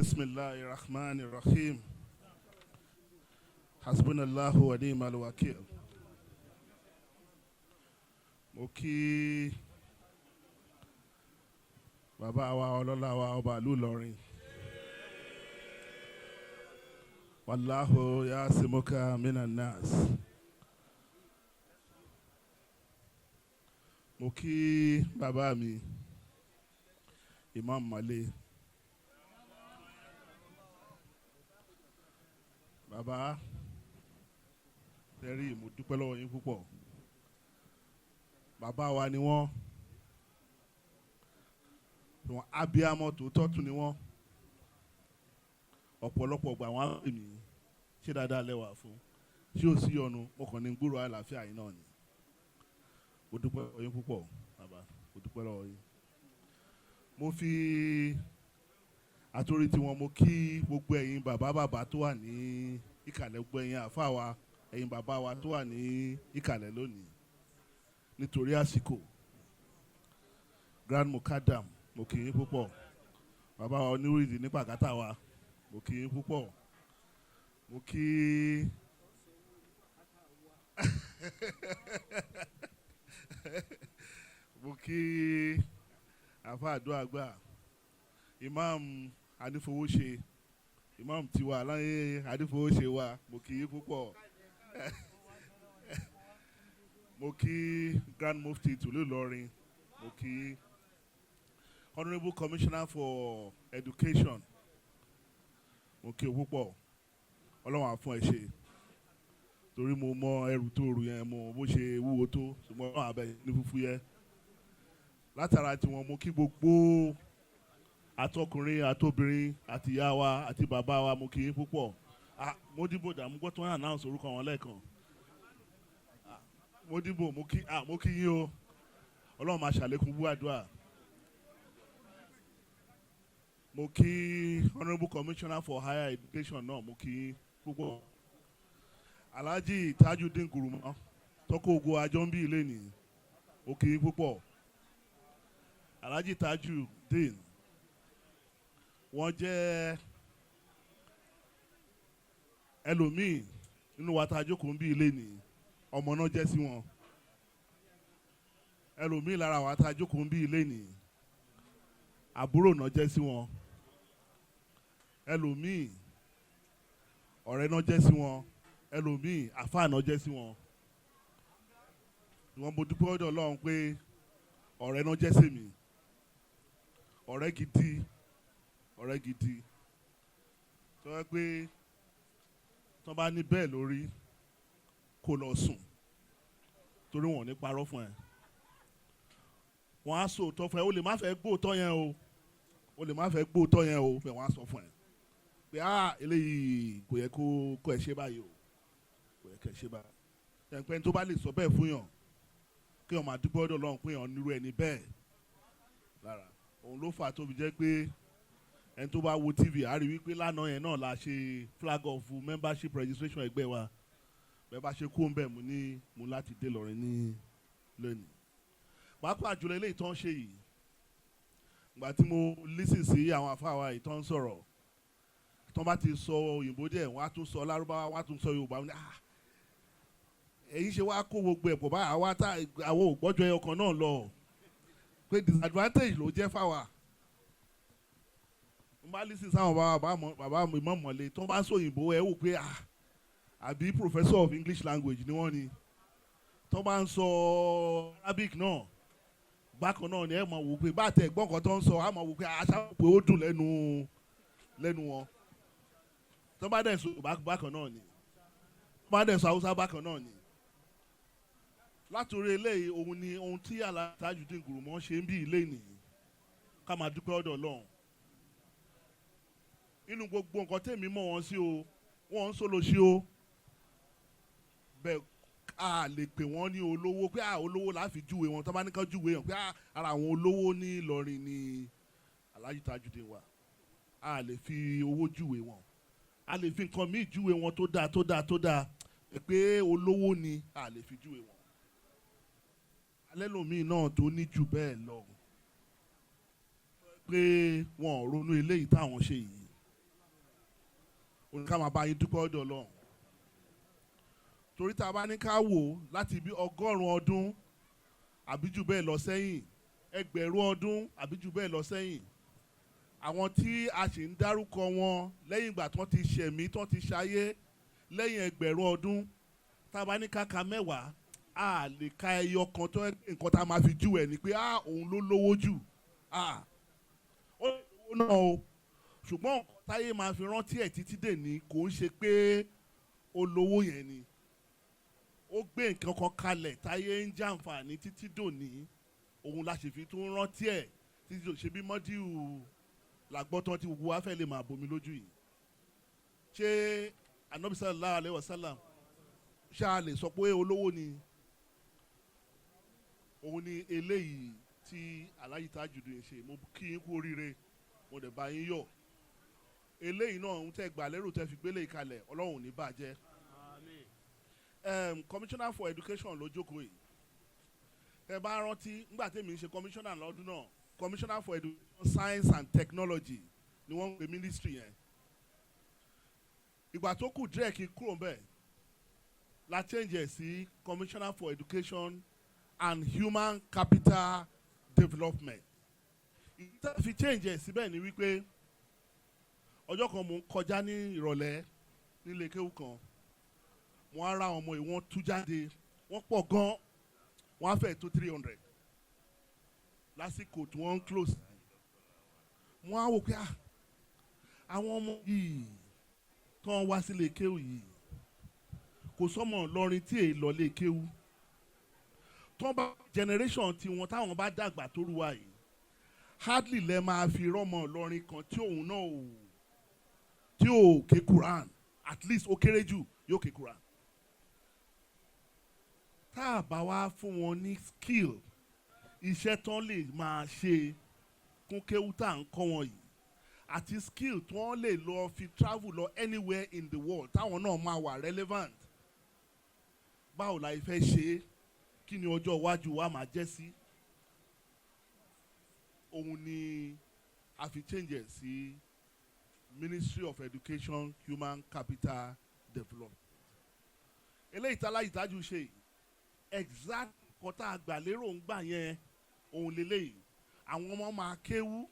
بسم الله الرحمن الرحيم. حسبنا الله ونعم الوكيل. Mo kí bàbá wa, ọlọ́lá wa, ọba ìlú Ìlọrin. والله يعصمك من الناس. Mo kí bàbá mi, Imam Male. Bàbá tẹ́rí, mo dúpẹ́ lọ́wọ́ yín púpọ̀. Bàbá wa ni wọ́n, wọn abiyamọ tòótọ́ tún ni wọ́n. Ọ̀pọ̀lọpọ̀ gbà wọ́n á pè mí, ṣé dáadáa lẹ́wà fún, ṣé ò sí ọ̀nù? Mo kàn ní gbúrò àlàáfíà yín náà ni. Mo dúpẹ́ lọ́wọ́ yín púpọ̀, bàbá, mo dúpẹ́ lọ́wọ́ yín. Mo fi àtòrí tiwọn, mo kí gbogbo ẹ̀yin bàbá bàbá tó wà ní ìkàlẹ̀, gbogbo ẹ̀yin àfáà wa, ẹ̀yin bàbá wa tó wà ní ìkàlẹ̀ lónìí. Nítorí àsìkò, Grand Mukadam, mo kí yín púpọ̀. Bàbá wa oníwìrìdì ní pàkátà wa, mo kí yín púpọ̀. Mo kí mo kí àfa àdúrà gbà, Imam Anífowóṣe, Imam tiwa aláyé Anífowóṣe wa, mo kí yín púpọ̀. Mo kí Grand Mufti tìlú Ìlọrin, mo kí Honourable Commissioner for Education, mo kí o púpọ̀. Ọlọ́run á fún ẹ ṣe, torí mo mọ ẹrù tó rù yẹn, mo bó ṣe wúwo tó, ṣùgbọ́n Ọlọ́run abẹ ní fúfú yẹ látara tiwọn. Mo kí gbogbo àtọkùnrin, àtobìnrin, àti ìyá wa àti bàbá wa, mo kí yín púpọ̀. Ah, mo dìbò dààmú gbọ́ tí wọ́n announce orúkọ wọn lẹ́ẹ̀kan. Ah, mo dìbò, mo kí, ah, mo kí yín o. Ọlọ́run máa ṣàlékún búwàdúà. Mo kí Honourable Commissioner for Higher Education náà, mo kí yín púpọ̀. Alhaji Tajudeen Guruma tọ́kọ̀ ogo àjọ ń bí ilé ní, mo kí yín púpọ̀. Alhaji Tajudeen, wọ́n jẹ́ ẹlòmíì nínú wa tá a jókòó ń bí ilé ní, ọmọ náà jẹ́ sí wọn. Ẹlòmíì lára wa tá a jókòó ń bí ilé ní, àbúrò náà jẹ́ sí wọn. Ẹlòmíì, ọ̀rẹ́ náà jẹ́ sí wọn. Ẹlòmíì, àfáà náà jẹ́ sí wọn. Ìwọ̀n mo dúpẹ́ ọ̀dọ̀ Ọlọ́run pé ọ̀rẹ́ náà jẹ́ sí mi, ọ̀rẹ́ gidi, ọ̀rẹ́ gidi tó yẹ pé tó bá ní bẹ́ẹ̀ lórí kó lọ sùn, torí wọn ò ní parọ́ fún ẹ. Wọ́n á sòótọ́ fún ẹ. O lè má fẹ́ gbóòótọ́ yẹn o, o lè má fẹ́ gbóòótọ́ yẹn o, bẹ́ẹ̀ wọ́n á sọ fún ẹ pé ah, eléyìí kò yẹ kó ẹ ṣe báyìí o, kò yẹ kó ẹ ṣe báyìí. Ẹ̀pẹ́ tó bá lè sọ bẹ́ẹ̀ fún yàn, kí wọ́n máa dúpẹ́ ọ̀dọ̀ Ọlọ́run pé yàn nírú ẹni bẹ́ẹ̀ lára òun ló fà á tó fi jẹ́ pé ẹni tó bá wo TV á rí wípé lánàá yẹn náà la ṣe flag off membership registration ẹgbẹ́ wa. Bẹ́ẹ̀ bá ṣe kó ń bẹ̀, mú ní mú láti dé Ìlọrin ní lónìí, pàápàá jùlọ eléyìí tó ń ṣe yìí. Ìgbà tí mo listen sí àwọn afáwa yìí tó ń sọ̀rọ̀, tó bá ti sọ òyìnbó díẹ̀, wọ́n á tún sọ lárúbáwá, wọ́n á tún sọ Yorùbá. Wọ́n ní, ah, èyí ṣe wá kó gbogbo ẹ̀ pọ̀ báyìí, àwa tá àwọn ò gbọ́jọ ẹyọ kan náà lọ, pé disadvantage ló jẹ́ fáwa. N bá listen sáwọn bàbá bàbá mi mọ̀mọ́lé tó bá sọ òyìnbó, ẹ wò pé ah, àbí professor of English language ni wọ́n ni. Tó bá ń sọ Arabic náà bákan náà ni, ẹ mọ̀ wò pé bá tẹ̀ gbọ́n kan tó ń sọ, á mọ̀ wò pé aṣá pé ó dùn lẹ́nu lẹ́nu wọn. Tó bá dẹ̀ sọ Yorùbá bákan náà ni, tó bá dẹ̀ sọ Haúsá bákan náà ni. Látòrí eléyìí, òun ni ohun tí Alhaji Tajudeen Gurumọ ṣe ń bí ilé nìyí, ká máa dúpẹ́ ọ̀dọ̀ Ọlọ́run nínú gbogbo nǹkan tèmi mọ̀ wọ́n sí o. Wọ́n ń sọ̀rọ̀ sí o, bẹ́ẹ̀ a lè pè wọ́n ní olówó pé a olówó la fi júwe wọn. Tó bá ní ká júwe wọn pé ara àwọn olówó ní Ìlọrin ní Alhaji Tajudeen wà, a lè fi owó júwe wọn. A lè fi nǹkan míì júwe wọn tó dáa, tó dáa, tó dáa pé olówó ni, a lè fi júwe wọn. Alẹ́ lòmíì náà tó ní jù bẹ́ẹ̀ lọ pé wọn ò ronú eléyìí táwọn ṣe yìí. Òun ká máa bá yín dúpẹ́ ọ̀dọ̀ Ọlọ́run, torí tá a bá ní ká wò láti bí 100 ọdún àbí jù bẹ́ẹ̀ lọ sẹ́yìn, 1000 ọdún àbí jù bẹ́ẹ̀ lọ sẹ́yìn, àwọn tí a sì ń dárúkọ wọn lẹ́yìn ìgbà tí wọ́n ti ṣẹ̀mí, tí wọ́n ti ṣayé lẹ́yìn 1000 ọdún, tá a bá ní ká ka 10, a lè ka ẹyọ kan tó nǹkan tá a máa fi jù ẹ̀ ni pé a òun ló lówó jù. A ó lè lówó náà o, ṣùgbọ́n nǹkan táyé máa fi rántí ẹ̀ títí dè ní, kò ń ṣe pé ó lówó yẹn ni. Ó gbé nǹkan kan kalẹ̀ táyé ń jàǹfààní títí dòní, òun la sì fi tún rántí ẹ̀ títí dòní. Ṣe bí mọ́díù làgbọ́tán tí gbogbo wa fẹ́ lè máa bomi lójú yìí. Ṣé Anabi sallallahu alayhi wa sallam, ṣá lè sọ pé olówó ni? Òun ni eléyìí tí Alhaji Tajudeen ṣe. Mo kí yín kú oríire, mo dẹ̀ bá yín yọ̀. Eléyìí náà ń tẹ́ gbà lérò tẹ́ fi gbélé ìkalẹ̀, Ọlọ́run ò ní bàjẹ́. Commissioner for Education ló jókòó yìí. Ẹ bá rántí nígbà tèmi ń ṣe commissioner lọ́dún náà, Commissioner for Education, Science and Technology ni wọ́n ń pè ministry yẹn. Ìgbà tó kù díẹ̀ kí n kúrò ńbẹ̀ la change ẹ̀ sí Commissioner for Education and Human Capital Development. Ìdí tá a fi change ẹ̀ síbẹ̀ ni wípé ọjọ́ kan, mò ń kọjá ní ìrọ̀lẹ́ nílé kéwù kan, wọ́n á ra ọmọ yìí, wọ́n tú jáde, wọ́n pọ̀ gan, wọ́n á fẹ́ tó 300 lásìkò tí wọ́n ń close. Wọ́n á wò pé, ah, àwọn ọmọ yìí tó ń wá sílé kéwù yìí, kò sọ́mọ Ìlọrin tí èyí lọ lé kéwù tó bá generation tiwọn, táwọn bá dàgbà tó rú wa yìí, hardly lẹ máa fi rọ́mọ Ìlọrin kan tí òun náà ò tí ò ké Quran. At least, ó kéré jù, yóò ké Quran. Tá a bá wá fún wọn ní skill, iṣẹ́ tán lè máa ṣe kún kéwú tá à ń kọ́ wọn yìí, àti skill tí wọ́n lè lọ fi travel lọ anywhere in the world, táwọn náà máa wà relevant, báwo la fẹ́ ṣe é? Kí ni ọjọ́ iwájú wa máa jẹ́ sí? Òun ni a fi change ẹ̀ sí Ministry of Education, Human Capital Development. Eléyìí tá Alhaji Tájù ṣe yìí, exact nǹkan tá a gbà lérò ń gbà yẹn, òun lélẹ́yìí. Àwọn ọmọ máa kéwú,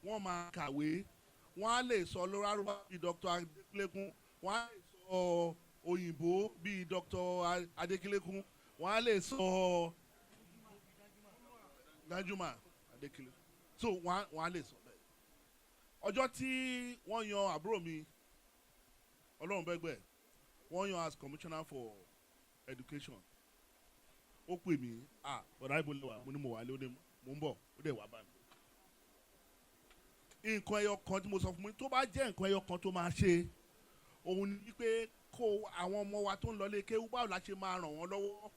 wọ́n máa kàwé, wọ́n á lè sọ lárúbáwá bíi Dr. Adékúnlékún, wọ́n á lè sọ òyìnbó bíi Dr. Adékúnlékún, wọ́n á lè sọ Danjuma Adékúnlé, so wọ́n á lè sọ bẹ́ẹ̀. Ọjọ́ tí wọ́n yan àbúrò mi, Ọlọ́run bẹ́gbẹ́, wọ́n yan as Commissioner for Education, ó pè mí, "Ah, bọ̀dá, ibo lè wà?" Mo ní mo wà lé. Ó ní mo ń bọ̀. Ó dẹ̀ wá bá mi. Nǹkan ẹyọ kan tí mo sọ fún mi, tó bá jẹ́ nǹkan ẹyọ kan tó máa ṣe, òun ni wípé kó àwọn ọmọ wa tó ń lọ lé kéwú, báwo la ṣe máa ràn wọ́n lọ́wọ́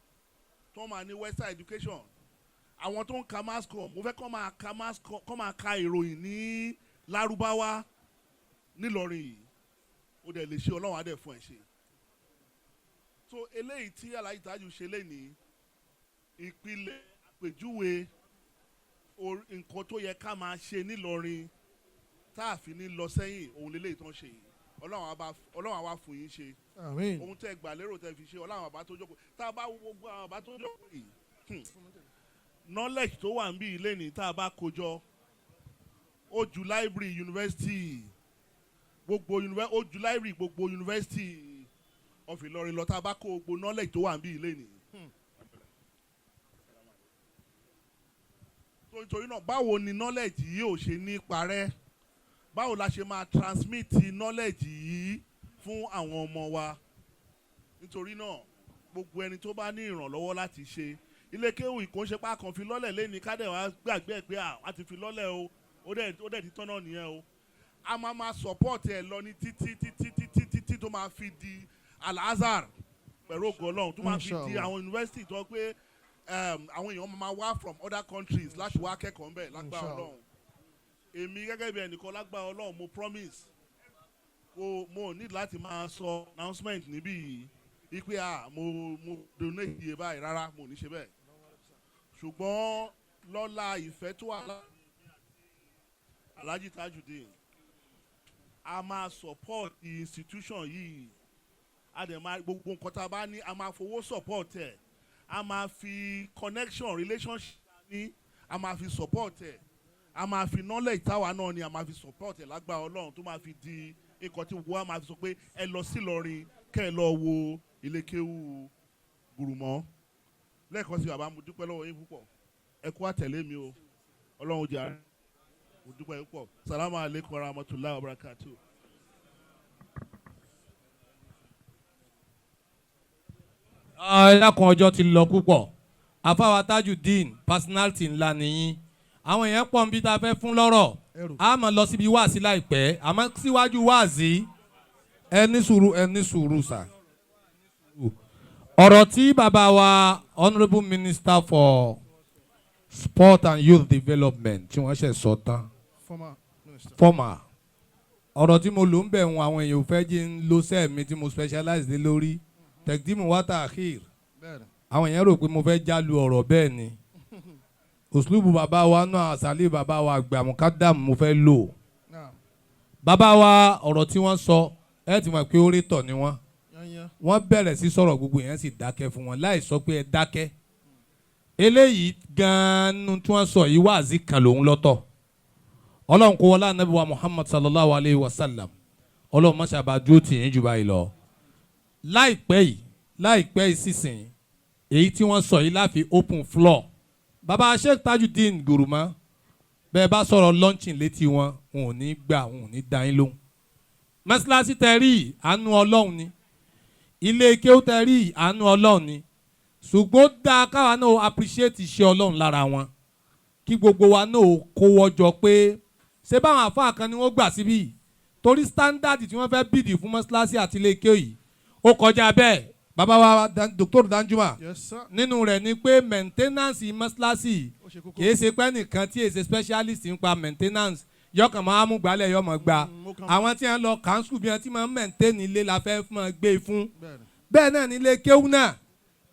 tó máa ní western education? Àwọn tó ń ka mass com, mo fẹ́ kọ́ máa ka mass com, kọ́ máa ka ìròyìn ní Lárúbáwá nílọrin yìí. Ó dẹ̀ lè ṣe, Ọlọ́run á dẹ̀ fún ẹ ṣe. So eléyìí tí Alhaji Tájù ṣe lénìí, ìpìlẹ̀ àpèjúwe nǹkan tó yẹ ká máa ṣe nílọrin tá a fi ní lọ sẹ́yìn, òun lélẹ́yìí tó ń ṣe yìí. Ọlọ́run á wá fún yín ṣe. Àmín. Ohun tẹ́ gbà lérò tẹ́ fi ṣe, Ọlọ́run, àbá tó jókòó, tá a bá wo gbogbo àwọn àbá tó jókòó yìí, knowledge tó wà níbí ilé ní, tá a bá kó jọ, ó ju library university gbogbo, ó ju library gbogbo University of Ìlọrin lọ, tá a bá kó gbogbo knowledge tó wà níbí ilé ní. So nítorí náà, báwo ni knowledge yìí ò ṣe ní parẹ́? Báwo la ṣe máa transmit knowledge yìí fún àwọn ọmọ wa? Nítorí náà, gbogbo ẹni tó bá ní ìrànlọ́wọ́ láti ṣe ilé kéwù, ìkóńṣepá kan fi lọ́lẹ̀ lẹ́ni kádẹ̀ wá gbàgbé ẹ̀ pé à wá ti fi lọ́lẹ̀ o, ó dẹ̀ ti tán náà nìyẹn o. A máa support ẹ̀ lọ ní títí títí títí títí tó máa fi di Al-Azhar pẹ̀lú ògo Ọlọ́run, tó máa fi di Inshallah. àwọn university tó pé àwọn èèyàn máa wá from other countries láti wá kẹ́kọ̀ọ́ ńbẹ̀ lágbára Inshallah. Ọlọ́run. Èmi gẹ́gẹ́ bí ẹnìkan, lágbára Ọlọ́run, mo promise kò mo need láti máa sọ announcement níbí yìí wípé, ah, mo donate iye báyìí. Rárá, mo ò ní ṣe bẹ́ẹ̀, ṣùgbọ́n lọ́la ìfẹ́ tó wà láàrin Alhaji Tajudeen. A máa support the institution yìí. A dẹ̀ máa gbogbo nǹkan tá a bá ní, a máa fowó support ẹ̀, a máa fi connection, relationship ní, a máa fi support ẹ̀, a máa fi knowledge táwa náà ní, a máa fi support ẹ̀ lágbára Ọlọ́run, tó máa fi di nǹkan tí wọ́n á máa fi sọ pé ẹ lọ sí Ìlọrin, kẹ́ ẹ lọ wo ilé kéwú Gùrùmọ́. Lẹ́ẹ̀kan sí, bàbá, mo dúpẹ́ lọ́wọ́ yín púpọ̀. Ẹ kú àtẹ̀lé mi o. Ọlọ́run jẹ́ àárẹ̀. Mo dúpẹ́ púpọ̀. Salamu aleykum wa rahmatulahi wa barakatuh. Ẹ dákun, ọjọ́ ti lọ púpọ̀. Àfáwà Tajudeen, personality ńlá nìyí. Àwọn èèyàn pọ̀ níbi tá a fẹ́ fún lọ́rọ̀. A máa lọ síbi wáàsí láìpẹ́, àmọ́ síwájú wáàsí, ẹ ní sùúrù, ẹ ní sùúrù sà. Ọ̀rọ̀ tí bàbá wa, Honourable Minister for Sport and Youth Development, tí wọ́n ṣẹ̀ sọ tán. Former minister. Former. Ọ̀rọ̀ tí mo lò ń bẹ̀ wọn, àwọn èèyàn ò fẹ́ jí ń lo sẹ́ẹ̀mí tí mo specialize lé lórí taqdim wa ta'khir. Bẹ́ẹ̀ni. Àwọn èèyàn rò pé mo fẹ́ jálu ọ̀rọ̀. Bẹ́ẹ̀ ni uslubu bàbá wa náà, àṣàlẹ̀ bàbá wa àgbà mukadam, mo fẹ́ lò. Bàbá wa, ọ̀rọ̀ tí wọ́n sọ, ẹ ti mọ̀ pé orator ni wọ́n. Yányán. Wọ́n bẹ̀rẹ̀ sí sọ̀rọ̀, gbogbo èèyàn sì dákẹ́ fún wọn láì sọ pé ẹ dákẹ́. Eléyìí gan-an tí wọ́n sọ yìí, wáàzí kan lòun lọ́tọ̀. Ọlọ́run kó wọlé anabi wa Muhammad sallallahu alayhi wa sallam. Ọlọ́run má ṣàbà dúró tì yín jù báyìí lọ. Láìpẹ́ yìí, láìpẹ́ yìí sísìn, èyí tí wọ́n sọ yìí láfi open floor. Baba Sheikh Tajudeen Guruma, bẹ́ẹ̀ bá sọ̀rọ̀ launching létí wọn, wọn ò ní gbà, wọn ò ní dá yín lóhùn. Mọ́sálásí tẹ rí, àánú Ọlọ́run ni. Ilé kéwú tẹ rí, àánú Ọlọ́run ni. Ṣùgbọ́n ó dáa káwa náà appreciate iṣẹ́ Ọlọ́run lára wọn, kí gbogbo wa náà kówọ́ jọ pé ṣé báwọn àfáà kan ni wọ́n gbà síbí, torí standard tí wọ́n fẹ́ bìdì fún mọ́sálásí àti ilé kéwú yìí, ó kọjá bẹ́ẹ̀. Bàbá wa Dr. Danjuma. Yes sir. Nínú rẹ̀ ni pé maintenance mọ́sálásí Ó ṣe kókó. kìí ṣe pé nìkan tí èsè specialist nípa maintenance yọkàn máa mú gbálẹ̀ yọmọ gba. Àwọn tí wọ́n lọ council bí wọ́n ti máa ń maintain ilé la fẹ́ máa gbé fún. Bẹ́ẹ̀ náà nílé kéwú náà.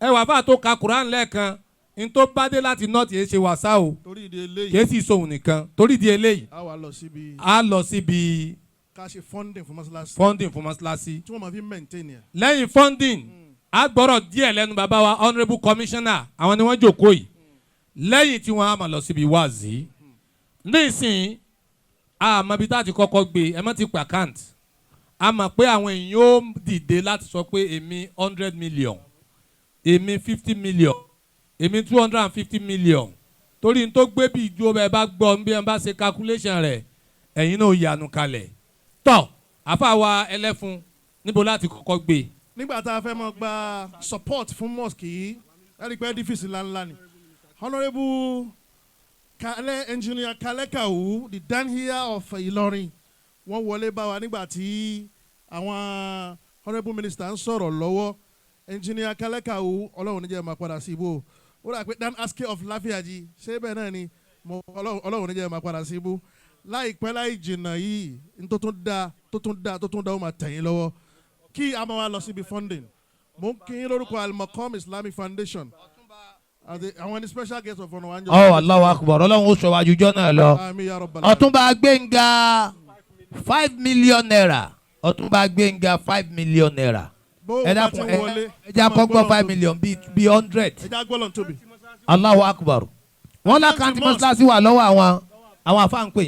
Ẹ wà fà tó ka Quran lẹ́ẹ̀kan n tó bá dé láti north yìí, ṣe wàsá o. Torí ìdí eléyìí. Kìí sì sóhun nìkan. Torí ìdí eléyìí, a wà lọ síbi a lọ síbi ká ṣe funding fún mọ́sálásí. Funding fún mọ́sálásí. Tí wọ́n máa fi maintain yẹn. Lẹ́yìn funding, a gbọ́rọ̀ díẹ̀ lẹ́nu bàbá wa Honourable Commissioner, àwọn ni wọ́n jókòó yìí. Lẹ́yìn tí wọ́n á máa lọ síbi wáàzí. Nísìnyí, a mọ ibi tá a ti kọ́kọ́ gbé. Ẹ má ti pè account. A mọ̀ pé àwọn èèyàn ó dìde láti sọ pé èmi 100 million, èmi 50 million, èmi 250 million, torí n tó gbé bí ìdúró bẹ́ẹ̀ bá gbọ́ bí wọ́n bá ṣe calculation rẹ̀, ẹ̀yin náà yanu kalẹ̀ tọ́. Àfa wa ẹlẹ́fun, níbo láti kọ́kọ́ gbé? Nígbà tá a fẹ́ mọ gba support fún mosque yìí, ẹ rí i pé edifice ńláńlá ni. Honourable Kale, Engineer Kale Kawu, the Danhiya of Ìlọrin, wọ́n wọlé bá wa nígbà tí àwọn honourable minister ń sọ̀rọ̀ lọ́wọ́. Engineer Kale Kawu, Ọlọ́run níjẹ́ máa padà sí ibú o. Ó rà pé Dan Aske of Lafiaji, ṣé bẹ́ẹ̀ náà ni mo? Ọlọ́run níjẹ́ máa padà sí ibú. Láìpẹ́ láì jìnnà yìí, ní tó tún dáa, tó tún dáa, tó tún dáa, ó máa tẹ̀yìn lọ́wọ́. Kí a máa wá lọ síbi funding, mo ń kí yín lórúkọ Al-Maqam Islamic Foundation àti àwọn ní special guest of honour wájú. Ọ Allahu Akbar, Ọlọ́run ó sọ wájú jọ́ náà lọ. Àmín ya Rabbal alamin. Ọ̀túnba Gbẹ̀ngà, ₦5 million. Ọ̀túnba Gbẹ̀ngà, ₦5 million. Bó Ẹ o bá ti dákun, ẹ wọlé, ẹ jẹ́ àkọ́gbọ́ 5 million bíi 100. Ẹ já gbọ́dọ̀ tóbi. Allahu Akbar. Wọ́n l'account mọ́sálásí wà lọ́wọ́ àwọn àfáà ń pè yín.